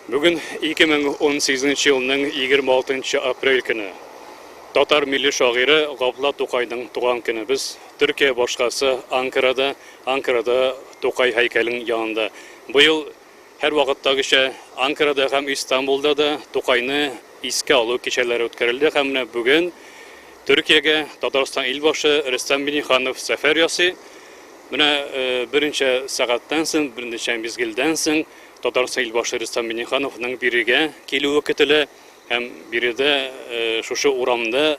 Бүген 2018 елның 26 апрель көне. Татар милли шагыйре Габдулла Тукайның туган көне. Без Төркия башкаласы Анкарада, Анкарада Тукай һәйкәленең янында. Быел һәрвакыттагыча Анкарада һәм Истанбулда да Тукайны искә алу кичәләре үткәрелде һәм менә бүген Төркиягә Татарстан илбашы Рөстәм Миңнеханов сәфәр ясый. Менә берничә сәгатьтән соң, берничә мизгелдән соң Татарстан илбашы Рөстәм Миңнехановның бирегә килүе көтелә һәм биредә шушы урамда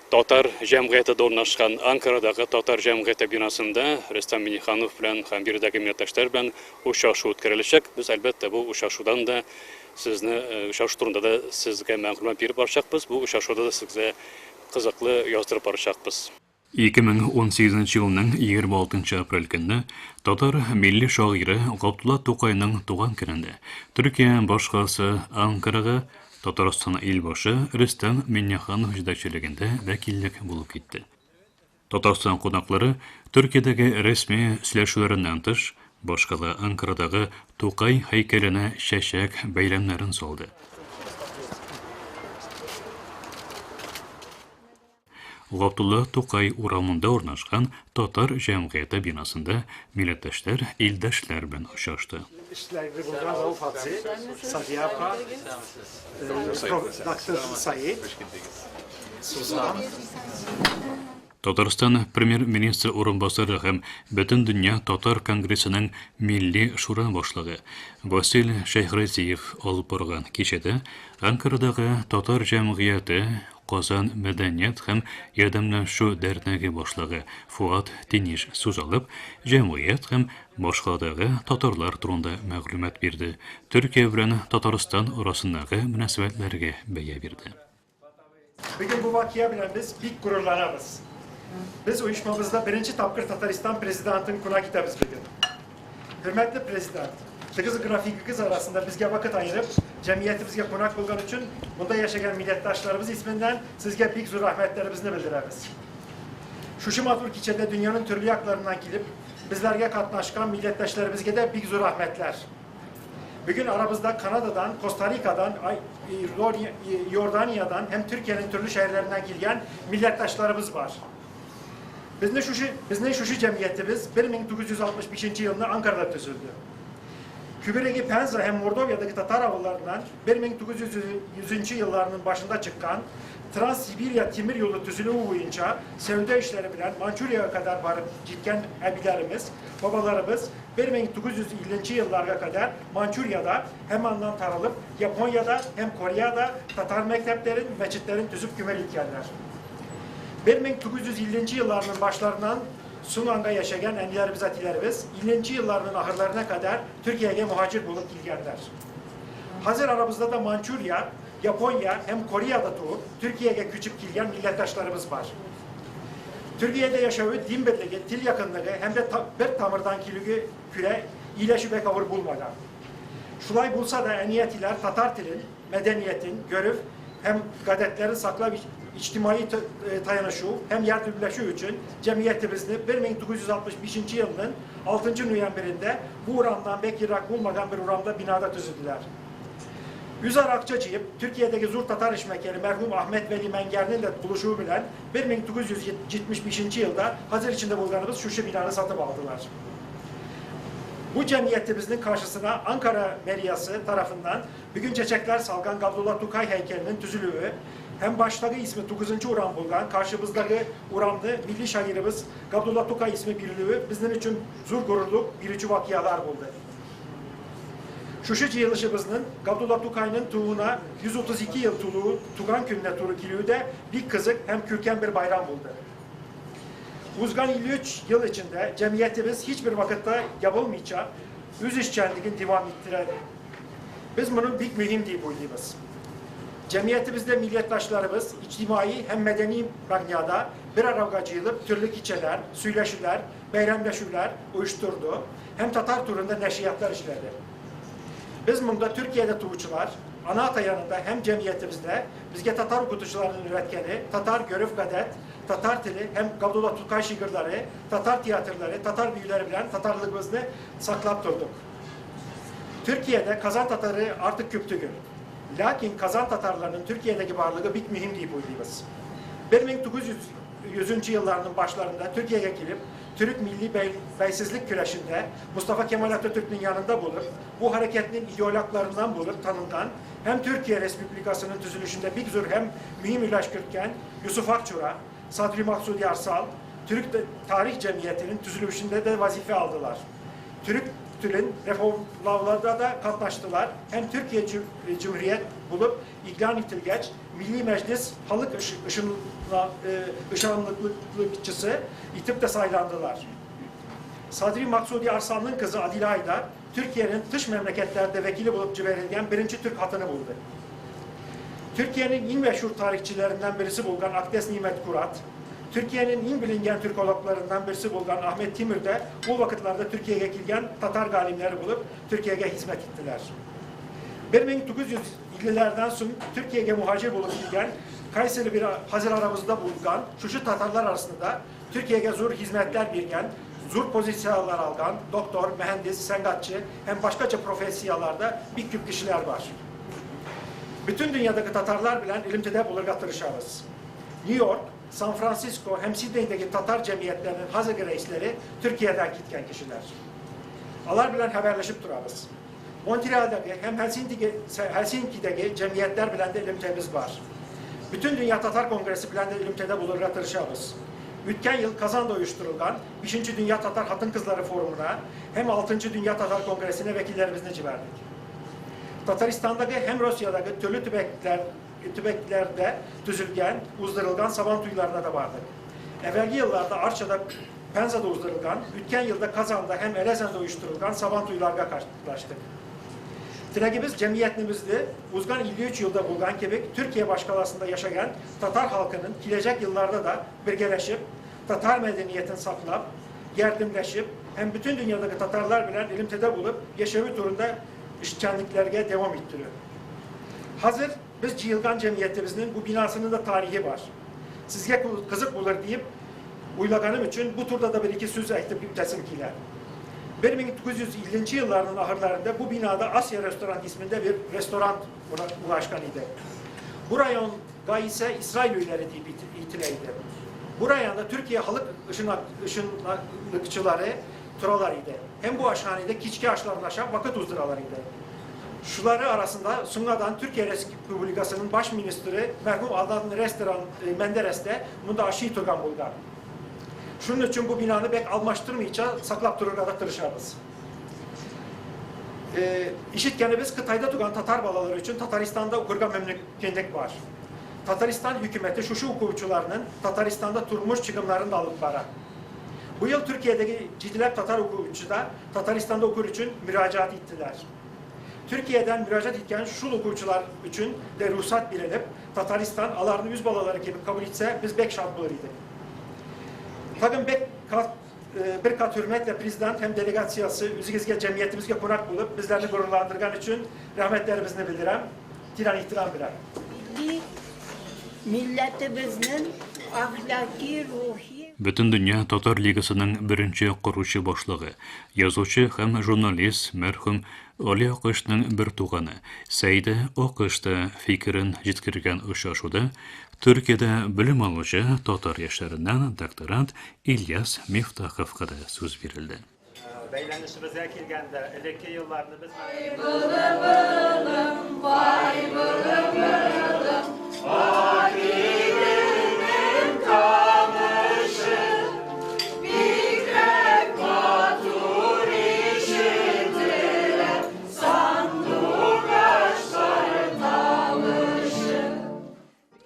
татар җәмгыяте дә урнашкан Анкарадагы татар җәмгыяте бинасында Рөстәм Миңнеханов белән һәм биредәге милләттәшләр белән очрашу үткәреләчәк. Без, әлбәттә, бу очрашудан да сезне, очрашу турында да сезгә мәгълүмат биреп барачакбыз, бу очрашуда да сезгә кызыклы яздырып барачакбыз. 2018 елның 26 апрель көнне татар милли шагыйре Габдулла Тукайның туган көнендә Төркия башкаласы Анкарага Татарстан илбашы Рөстәм Миңнеханов җитәкчелегендә вәкиллек булып китте. Татарстан кунаклары Төркиядәге рәсми сөйләшүләреннән тыш, башкала Анкарадагы Тукай һәйкәленә чәчәк бәйләмнәрен салды. Габдулла Тукай урамында урнашкан Татар җәмгыяте бинасында милләттәшләр, илдәшләр белән очрашты. Эшләре булган Рауф абзый, Сафия апа, доктор Саид, Сузан. Татарстан Премьер-министры урынбасары һәм Бөтендөнья татар конгрессының Милли шура башлыгы Васил Шәйхразиев алып барган кичәдә Анкарадагы татар җәмгыяте Казан мәдәният һәм ярдәмләшү дәрнәге башлыгы Фуат Тиниш сүз алып, җәмгыять һәм башкаладагы татарлар турында мәгълүмат бирде, Төркия белән Татарстан арасындагы мөнәсәбәтләргә бәя бирде. Бүген бу вакыйга белән без бик горурланабыз. Без оешмабызда беренче тапкыр Татарстан Президентын кунак итәбез бүген. Хөрмәтле Президент, тыгыз графигыгыз арасында безгә вакыт аерып, җәмгыятебезгә кунак булган өчен, монда яшәгән милләттәшләребез исеменнән сезгә бик зур рәхмәтләребезне белдерәбез. Шушы матур кичәдә дөньяның төрле якларыннан килеп, безләргә катнашкан милләттәшләребезгә дә бик зур рәхмәтләр. Бүген арабызда Канададан, Коста-Рикадан, Иорданиядан һәм Төркиянең төрле шәһәрләреннән килгән милләттәшләребез бар. Безне шушы, безнең шушы җәмгыятебез 1965 елны Анкарада төзелде. Күбереге Пенза һәм Мордовиядәге татар авылларыннан 1900 елларның башында чыккан Транссибирия тимер юлы төзелүе буенча сәүдә эшләре белән Манчжуриягә кадәр барып җиткән әбиләребез, бабаларыбыз 1950 елларга кадәр Манчжуриядә һәм аннан таралып Япониядә һәм Кореяда татар мәктәпләрен, мәчетләрен төзеп гомер иткәннәр. 1950 елларның башларыннан Сунанга яшәгән әниләребез, әтиләребез 50 елларның ахырларына кадәр Төркиягә мөһаҗир булып килгәннәр. Хәзер арабызда да Манчжурия, Япония һәм Кореяда туып, Төркиягә күчеп килгән милләттәшләребез бар. Төркиядә яшәве дин берлеге, тел якынлыгы һәм дә бер тамырдан килүгә күрә ияләшү бик авыр булмаган. Шулай булса да әни-әтиләр татар телен, мәдәниятен, гореф һәм гадәтләрен саклап иҗтимаи таянышу һәм ярдәмләшү өчен җәмгыятебезне 1965 елның 6 ноябрендә бу урамнан бик ерак булмаган бер урамда бинада төзеделәр. Үзара акча җыеп, Төркиядәге зур татар эшмәкәре мәрхүм Ахмет Вәли Мәнгәрнең дә булышуы белән 1975 елда хәзер эчендә булганыбыз шушы бинаны сатып алдылар. Бу җәмгыятебезнең каршысына Анкара мэриясе тарафыннан Бүген чәчәкләр салган Габдулла Тукай һәйкәленең төзелүе һәм баштагы исеме Тугызынчы урам булган каршыбыздагы урамны милли шагыйребез Габдулла Тукай исеме бирелүе безнең өчен зур горурлык бирүче вакыйгалар булды. Шушы җыелышыбызның Габдулла Тукайның тууына 132 ел тулуы туган көненә туры килүе дә бик кызык һәм күркәм бер байрам булды. Узган 53 ел эчендә җәмгыятебез һичбер вакытта ябылмыйча үз эшчәнлеген дәвам иттерә. Без моны бик мөһим дип уйлыйбыз. Җәмгыятебездә милләттәшләребез иҗтимаи һәм мәдәни мәгънәдә бер арага җыелып төрле кичәләр, сөйләшүләр, бәйрәмләшүләр оештырды һәм татар турында нәшриятлар эшләде. Без монда Төркиядә туучылар, ана-ата янында һәм җәмгыятебездә безгә татар укытучыларының өйрәткәне татар гореф-гадәт, татар теле һәм Габдулла Тукай шигырьләре, татар театрлары, татар биюләре белән татарлыгыбызны саклап тордык. Türkiye'de Kazan Tatarı artık küp tügül. Lakin Kazan Tatarlarının Türkiye'deki varlığı bik mühim deyip uylayımız. 1900. Yıllarının başlarında Türkiye'ye gelip Türk Milli Beysizlik Küreşi'nde Mustafa Kemal Atatürk'ün yanında bulup bu hareketinin ideologlarından bulup tanınan hem Türkiye Respublikası'nın tüzülüşünde bir zor hem mühim ilaç kürtken Yusuf Akçura, Sadri Maksudi Arsal, Türk Tarih Cemiyeti'nin tüzülüşünde de vazife aldılar. Türk Tür'ün reformlarda da katlaştılar. Hem Türkiye Cumhuriyet bulup ilan itilgeç Milli Meclis Halk Işınlıkçısı itip de saylandılar. Sadri Maksudi Arsal'ın kızı Adile Aydar, Türkiye'nin dış memleketlerde vekili bulup verilgen birinci Türk hatını buldu. Türkiye'nin en meşhur tarihçilerinden birisi bulgan Akdes Nimet Kurat, Türkiye'nin en bilingen Türkologlarından birisi bulgan Ahmet Timur de bu vakitlerde Türkiye'ye gelgen Tatar galimleri bulup Türkiye'ye hizmet ettiler. 1950'lerden sonra Türkiye'ye muhacir bulup gelgen Kayseri bir hazır aramızda bulgan şuşu Tatarlar arasında Türkiye'ye zor hizmetler birgen, zor pozisyonlar algan doktor, mühendis, sanatçı hem başkaca profesiyalarda bir küp kişiler var. Bütün dünyadaki Tatarlar bilen ilimtide bulurga tırışarız. New York, San Francisco hem Sydney'deki Tatar cemiyetlerinin hazır reisleri Türkiye'den gitken kişiler. Alar bilen haberleşip durarız. Montreal'daki hem Helsinki'deki cemiyetler bilen de ilimtemiz var. Bütün Dünya Tatar Kongresi bilen de ilimtede bulurga tırışarız. Ütken yıl Kazan'da uyuşturulgan 5. Dünya Tatar Hatın Kızları Forumu'na hem 6. Dünya Tatar Kongresi'ne vekillerimizni civerdik. Tataristan'daki hem Rusya'daki türlü tübeklerde düzülgen, uzdurulgan saban tuylarına da vardık. Evvelki yıllarda Arça'da, Penza'da uzdurulgan, ütken yılda Kazan'da hem Elezen'de uyuşturulgan saban tuylarga karşılaştık. Tilegimiz cemiyetimizde uzgan 53 yılda bulgan kebek Türkiye başkalasında yaşayan Tatar halkının gelecek yıllarda da birgeleşip, Tatar medeniyetini saklap, yardımlaşıp, hem bütün dünyadaki Tatarlar bilen ilimtede bulup yaşamı turunda işçenliklerge devam ettiriyor. Hazır biz Cihilgan Cemiyetimizin bu binasının da tarihi var. Sizge kızık bulur deyip uylaganım için bu turda da bir iki söz ektip ütesim kiler. 1950. Yılların ahırlarında bu binada Asya Restoran isminde bir restoran ulaşkan idi. Bu rayon ise İsrail üyeleri deyip itileydi. Bu rayonda Türkiye Halk Işınlıkçıları turalar idi. Hem bu aşhanede kiçki aşlarlaşan vakit uzduralar idi. Şuları arasında Sungadan Türkiye Republikası'nın baş ministri merhum Adnan Restoran Menderes de bunda aşı turgan bulgar. Şunun için bu binanı bek almaştırmayınca saklap durur kadar tırışarız. İşitkeni biz Kıtay'da tugan Tatar balaları için Tataristan'da okurga memnuniyetlik var. Tataristan hükümeti şuşu hukukçularının Tataristan'da turmuş çıkımlarını da alıp bara. Bu yıl Türkiye'deki ciddiler Tatar hukukçu da Tataristan'da okur için müracaat ettiler. Türkiye'den müracaat etken şu hukukçular için de ruhsat bilinip Tataristan alarını yüz balaları gibi kabul etse biz bek şart bulur idik. Takım bek bir kat hürmetle prezident hem delegasiyası üzgizge cemiyetimizge konak bulup bizlerini gururlandırgan için rahmetlerimizni bildirem, tiran ihtiram bilem. Milletimizin ahlaki, ruhi... Bütün Dünya Tatar Ligasының беренче коручы башлыгы, язучы һәм журналист мәрхүм Али Акышның бер туганы Сәйдә Акыш та фикерен җиткергән очрашуда Төркиядә белем алучы татар яшьләреннән докторант Ильяс Мифтаховка да сүз бирелде. Бәйләнешебезгә килгәндә, элекке елларны без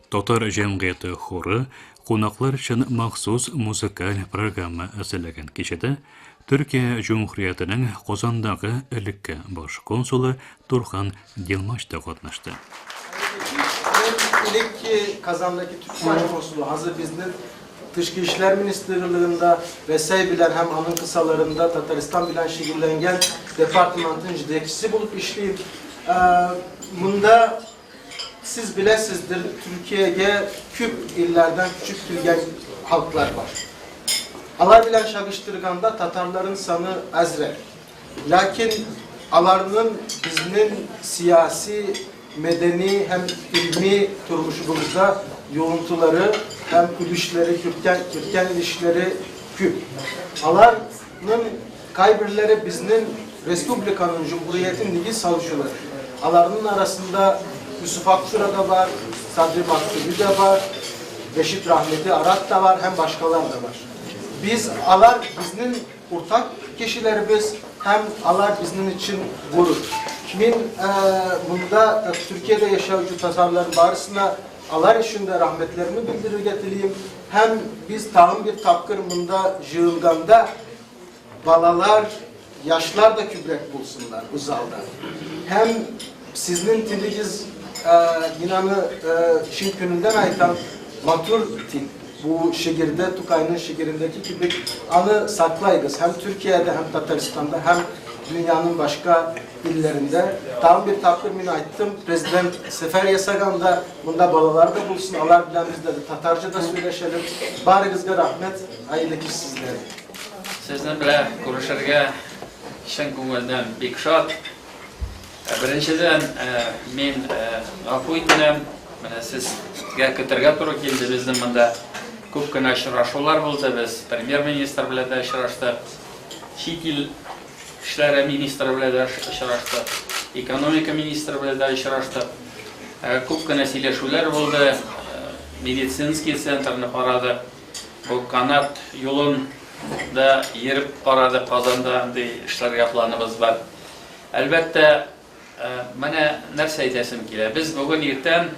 Татар җәмгыяте хоры кунаклар өчен махсус музыкаль программа әзерләгән кичәдә Төркия Җөмһүриятенең Казандагы элекке баш консулы Турхан Дилмач та катнашты. Элекке Казандагы Türk Başkonsulu hazır bizning Tışqı İşler Ministerliğinde Resey bilen hem anın kısalarında Tataristan bilen şekillengen departmentın jetekçisi bulup işleyip bunda siz bilesizdir Türkiye'ye küp illerden küçük kilgen halklar var. Alar bilen şagıştırganda Tatarların sanı azre. Lakin Аларның безнең siyasi, medeni hem ilmi turmuşumuzda yoğuntuları hem ülüşleri, Kürtken, Kürtken ilişkileri küp. Alarның kaybirleri biznin Respublikanın, Cumhuriyet'in ligi savucuları. Alarının arasında Yusuf Akçura da var, Sadri Maktubi de var, Reşit Rahmeti Arat da var, hem başkalar da var. Biz alar biznin ortak kişilerimiz hem alar biznin için gurur. Min bunda Türkiye'de yaşayıcı tasarların barısına alar için de rahmetlerimi bildirir getireyim. Hem biz tağın bir tapkır bunda jığılganda balalar, yaşlar da kübrek bulsunlar bu zalda. Hem sizin tiligiz inanı şin gününden aytan matur til. Bu şehirde, Tukay'ın şehirindeki gibi anı saklaygız. Hem Türkiye'de hem Tataristan'da hem dünyanın başka illerinde. Tam bir takdir min ayttım. Prezident Sefer Yasagan'da bunda balalar da bulsun. Alar bilen bizde de Tatarca da söyleşelim. Barigizge rahmet. Hayırlı iş sizlere. Сезнең белән күрешергә чын күңелдән бик шат. Беренчедән, мин гафу итенәм. Менә сезгә көтәргә туры килде. Безнең монда күп кенә очрашулар булды. Без премьер-министр белән дә очраштык. Чит ил эшләре министры белән дә очраштык. Экономика министры белән дә очраштык. Күп кенә сөйләшүләр булды. Медицинский центрны карадык. Бу канат юлын да йөреп карадык Казанда, андый эшләргә планыбыз бар. Әлбәттә, менә нәрсә әйтәсем килә. Без бүген иртән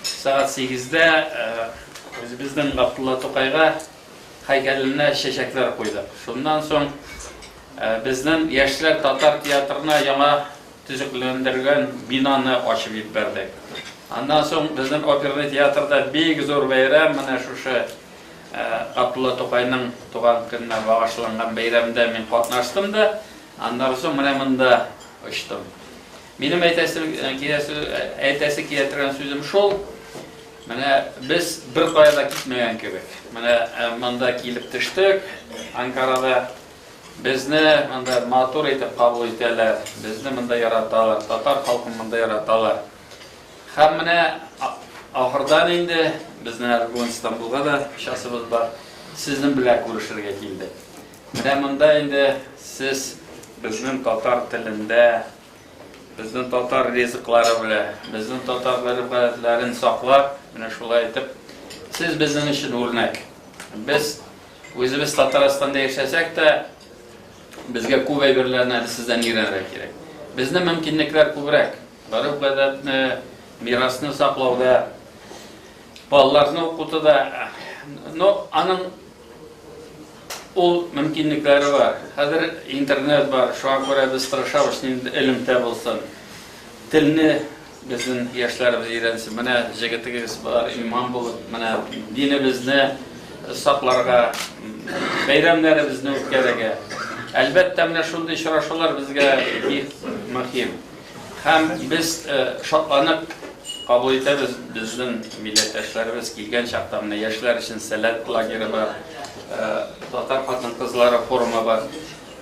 сәгать 8-дә үзебезнең Габдулла Тукайга һәйкәленә чәчәкләр куйдык. Шуннан соң безнең Яшьләр татар театрына яңа төзекләндергән бинаны ачып җибәрдек. Аннан соң безнең оперный театрда бик зур бәйрәм, менә шушы Габдулла Тукайның туган көненә багышланган бәйрәмдә мин катнаштым да, аннан соң менә монда очтым. Минем әйтәсе киләсе әйтәсе килә торган сүзем шул. Менә без бер кая да китмәгән кебек. Менә монда килеп төштек, Анкарада. Безне монда матур итеп кабул итәләр, безне монда яраталар, татар халкын монда яраталар. Һәм менә ахырдан инде безнең әле бүген Истанбулга да часыбыз бар. Сезнең белән күрешергә килдек. Менә монда инде сез безнең татар телендә, безнең татар ризыклары белән, безнең татар гореф-гадәтләрен саклап, менә шулай итеп, сез безнең өчен үрнәк. Без үзебез Татарстанда яшәсәк тә, безгә күп әйберләрне әле сездән өйрәнергә кирәк. Безнең мөмкинлекләр күбрәк. Гореф-гадәтне, мирасны саклауда, балаларны укытуда, но аның ул мөмкинлекләре бар. Хәзер интернет бар, шуңа күрә без тырышабыз, нинди элемтә булсын. Телне безнең яшьләребез өйрәнсен. Менә җегетегез бар, имам булып, менә динебезне сакларга, бәйрәмнәребезне үткәрергә. Әлбәттә, менә шундый очрашулар безгә бик мөһим. Һәм без шатланып кабул итәбез безнең милләттәшләребез килгән чакта, менә яшьләр өчен Сәләт лагере бар, татар хатын-кызлары форумы бар.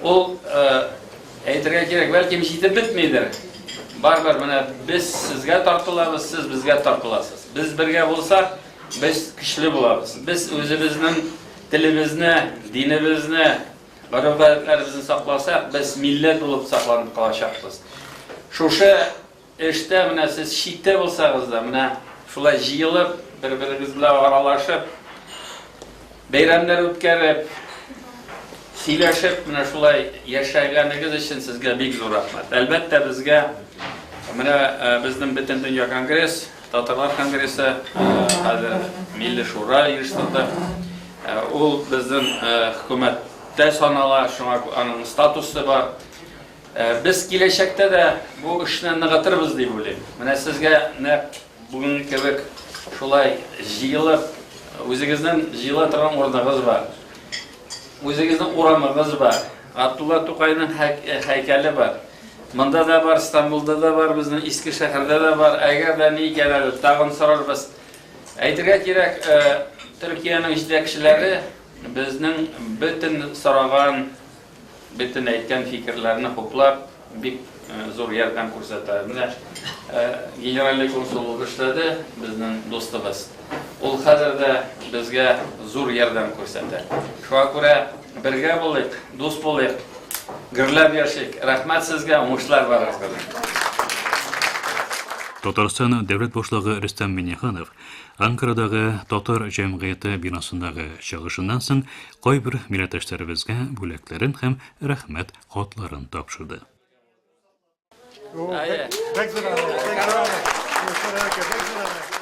Ул әйтергә кирәк, бәлкем җитеп бетмидер. Барыбер менә без сезгә тартылабыз, сез безгә тартыласыз. Без бергә булсак, без көчле булабыз. Без үзебезнең телебезне, динебезне, гореф-гадәтләребезне сакласак, без милләт булып сакланып калачакбыз. Шушы эштә менә сез читтә булсагыз да, менә шулай җыелып, бер-берегез белән аралашып, бәйрәмнәр үткәреп, сөйләшеп, менә шулай яшәгәнегез өчен сезгә бик зур рәхмәт. Әлбәттә, безгә менә безнең бөтен дөнья конгресс, татарлар конгрессы, хәзер Милли шура оештырды. Ул безнең хөкүмәттә санала, шуңа аның статусы бар. Без киләчәктә дә бу эшне ныгытырбыз дип уйлыйм. Менә сезгә нәкъ бүгенге кебек шулай җыелып, үзегезнең җыела торган урыныгыз бар. Үзегезнең урамыгыз бар. Габдулла Тукайның һәйкәле бар. Монда да бар, Стамбулда да бар, безнең Иске шәһәрдә дә бар. Әгәр дә ни икән әле, тагын сорарбыз. Әйтергә кирәк, Төркиянең җитәкчеләре безнең бөтен сораган, бөтен әйткән фикерләрне хуплап, бик зур ярдәм күрсәтә. Менә генеральный консул булып эшләде безнең дустыбыз. Ул хәзер дә безгә зур ярдәм күрсәтә. Шуңа күрә бергә булыйк, дус булыйк, гөрләп яшик. Рәхмәт сезгә, уңышлар барыгызга да. Татарстан дәүләт башлыгы Рөстәм Миңнеханов Анкарадагы татар җәмгыяте бинасындагы чыгышыннан соң кайбер милләттәшләребезгә бүләкләрен һәм рәхмәт хатларын тапшырды. Бек зур рәхмәт. Бек зур рәхмәт.